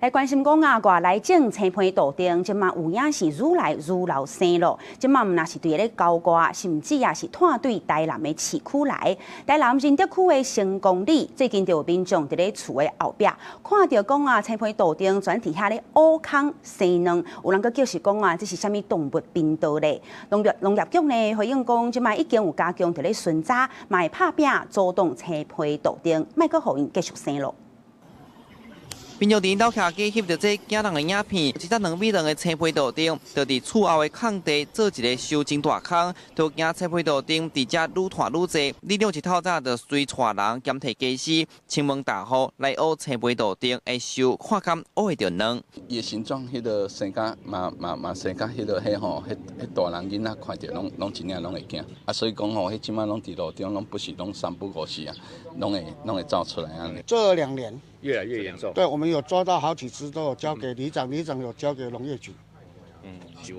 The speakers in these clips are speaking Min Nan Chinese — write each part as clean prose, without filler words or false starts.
來關心講啊，外來種青皮杜鵑，這馬有影是愈來愈流生咯。這馬毋若是佇咧郊外，甚至也是湠對台南的市區來。台南仁德區的成功里，最近就有民眾佇咧厝的後壁，看著講啊，青皮杜鵑鑽佇遐咧挖空生卵，有人閣叫是講啊，這是啥物動物頻道咧？農業局呢回應講，這馬已經有加強佇咧巡查，嘛會拍拚阻擋青皮杜鵑，莫閣予𪜶繼續生咯。民眾佇𪜶兜徛機翕著這驚人的影片，一隻2米長的青皮杜鵑，就佇厝後的空地做一个收真大空，就驚青皮杜鵑佇遮愈湠愈濟。里長一透早就隨帶人兼提家私，清門大戶來挖青皮杜鵑會收，看敢挖會著卵。伊的形狀，彼个生甲嘛嘛嘛生甲彼个彼吼，彼彼大人囡仔看著攏攏真正攏會驚。啊，所以講吼，彼這馬攏佇路中，攏不時攏三不五時啊，攏會攏會走出來按呢。這2年越來越嚴重。對，我們有抓到好幾隻，都有交給里長，里長有交給農業局，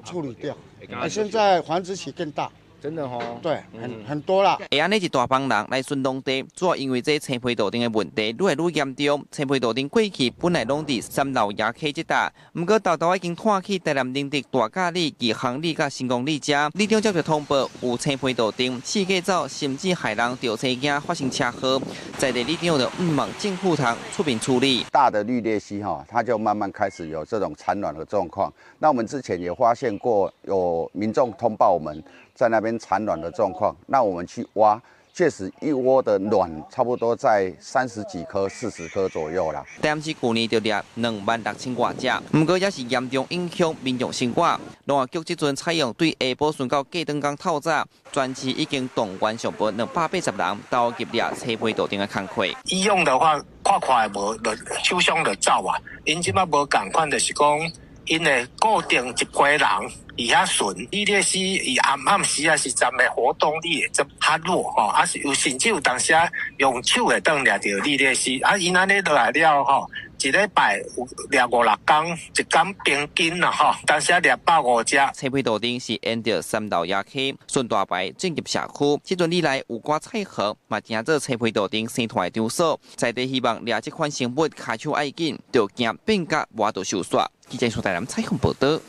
處理掉。啊，現在繁殖期更大。真的吼。對，很多啦。會按呢一大幫人來巡農地，主要因為這青皮杜鵑的問題愈來愈嚴重。青皮杜鵑過去本來攏佇三老爺溪這搭，毋過沓沓已經湠去台南仁德大甲里、義行里佮成功里遮。里長接著通報有青皮杜鵑四界走，甚至害人著車驚發生車禍。在地里長就毋望政府通出面處理。大的綠鬣蜥哈，它就慢慢開始有這種產卵的狀況。那我們之前也發現過，有民眾通報我們在那邊產卵的狀況，那我們去挖，確實一窩的卵差不多在30幾顆、40顆左右啦。但是舊年就掠26,000外隻，毋過也是嚴重影響民眾生活。農業局這陣採用對下晡巡到隔轉工透早，全市已經動員上無280人投入掠青皮杜鵑的工課。以往的話，看看無，就手傷就走啊。𪜶這馬無仝款，就是講，𪜶會固定一批人佇遐巡，綠鬣蜥伊暗暗時啊是站的活動力會較弱吼，啊是有甚至有當時用手會當掠著綠鬣蜥，啊𪜶按呢落來了吼，一禮拜有掠五六工，一工平均啦吼，當時掠150隻。青皮杜鵑是沿著三道野溪順大排進入社區，這陣以來有寡菜園嘛，成做青皮杜鵑生湠的場所，在地希望掠這款生物跤手愛緊，就驚變甲無法度收煞。記者蘇台南採訪報導。